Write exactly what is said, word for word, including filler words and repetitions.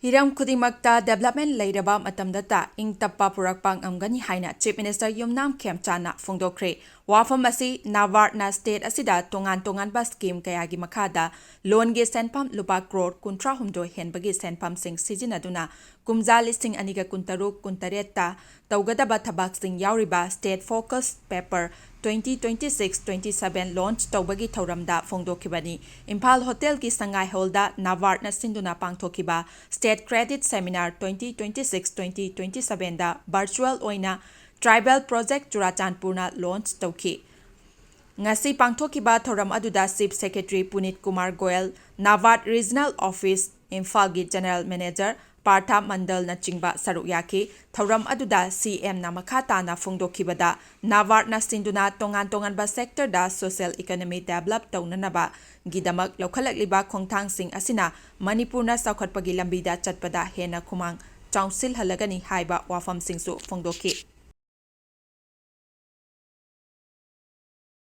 ꯍꯤꯔꯝ ꯈꯨꯗꯤꯡꯃꯛꯇ development ꯂꯩꯔꯕ ꯃꯇꯝꯗꯇ ꯏꯪ ꯇꯞꯄ ꯄꯨꯔꯛꯄ ꯉꯝꯒꯅꯤ ꯍꯥꯏꯅ Chief Minister ꯌꯨꯝꯅꯥꯝ ꯈꯦꯝꯆꯥꯟꯅ ꯐꯣꯡꯗꯣꯛꯈ꯭ꯔꯦ꯫ ꯋꯥꯐꯝ ꯑꯁꯤ NABARDꯅ state ꯑꯁꯤꯗ ꯇꯣꯉꯥꯟ ꯇꯣꯉꯥꯟꯕ scheme ꯀꯌꯥꯒꯤ ꯃꯈꯥꯗ loanꯒꯤ ꯁꯦꯟꯐꯝ ꯂꯨꯄꯥ ꯀ꯭ꯔꯣꯔ ꯀꯨꯟꯊ꯭ꯔꯥ ꯍꯨꯝꯗꯣꯏ ꯍꯦꯟꯕꯒꯤ ꯁꯦꯟꯐꯝꯁꯤꯡ ꯁꯤꯖꯤꯟꯅꯗꯨꯅ ꯀꯨꯝꯖꯥ ꯂꯤꯁꯤꯡ ꯑꯅꯤꯒ ꯀꯨꯟꯇꯔꯨꯛ ꯀꯨꯟꯇꯔꯦꯠꯇ ꯇꯧꯒꯗꯕ ꯊꯕꯛꯁꯤꯡ ꯌꯥꯎꯔꯤꯕ State Focus Paper twenty twenty-six twenty-seven launch ꯇꯧꯕꯒꯤ ꯊꯧꯔꯝꯗ ꯐꯣꯡꯗꯣꯛꯈꯤꯕꯅꯤ꯫ ꯏꯝꯐꯥꯜ ꯍꯣꯇꯦꯜꯒꯤ ꯁꯉꯥꯏ ꯍꯣꯜꯗ NABARDꯅ ꯁꯤꯟꯗꯨꯅ ꯄꯥꯡꯊꯣꯛꯈꯤꯕ State Credit Seminar twenty twenty-six twenty twenty-sevenꯗ virtual ꯑꯣꯏꯅ Tribal Project ꯆꯨꯔꯥꯆꯥꯟꯄꯨꯔꯅ launch ꯇꯧꯈꯤ꯫ ꯉꯁꯤ ꯄꯥꯡꯊꯣꯛꯈꯤꯕ ꯊꯧꯔꯝ ꯑꯗꯨꯗ Chief Secretary ꯄꯨꯅꯤꯠ Kumar Goyal, NABARD Regional Office ꯏꯝꯐꯥꯜꯒꯤ General Manager ꯄꯥꯔꯊ ꯃꯟꯗꯜꯅꯆꯤꯡꯕ ꯁꯔꯨꯛ ꯌꯥꯈꯤ꯫ ꯊꯧꯔꯝ ꯑꯗꯨꯗ CMꯅ ꯃꯈꯥ ꯇꯥꯅ ꯐꯣꯡꯗꯣꯛꯈꯤꯕꯗ, NABARDꯅ ꯁꯤꯟꯗꯨꯅ ꯇꯣꯉꯥꯟ ꯇꯣꯉꯥꯟꯕ sectorꯗ social economy develop ꯇꯧꯅꯅꯕꯒꯤꯗꯃꯛ ꯂꯧꯈꯠꯂꯛꯂꯤꯕ ꯈꯣꯡꯊꯥꯡꯁꯤꯡ ꯑꯁꯤꯅ ꯃꯅꯤꯄꯨꯔꯅ ꯆꯥꯎꯈꯠꯄꯒꯤ ꯂꯝꯕꯤꯗ ꯆꯠꯄꯗ ꯍꯦꯟꯅ ꯈꯨꯃꯥꯡ ꯆꯥꯎꯁꯤꯜꯍꯜꯂꯒꯅꯤ ꯍꯥꯏꯕ ꯋꯥꯐꯝꯁꯤꯡꯁꯨ ꯐꯣꯡꯗꯣꯛꯈꯤ꯫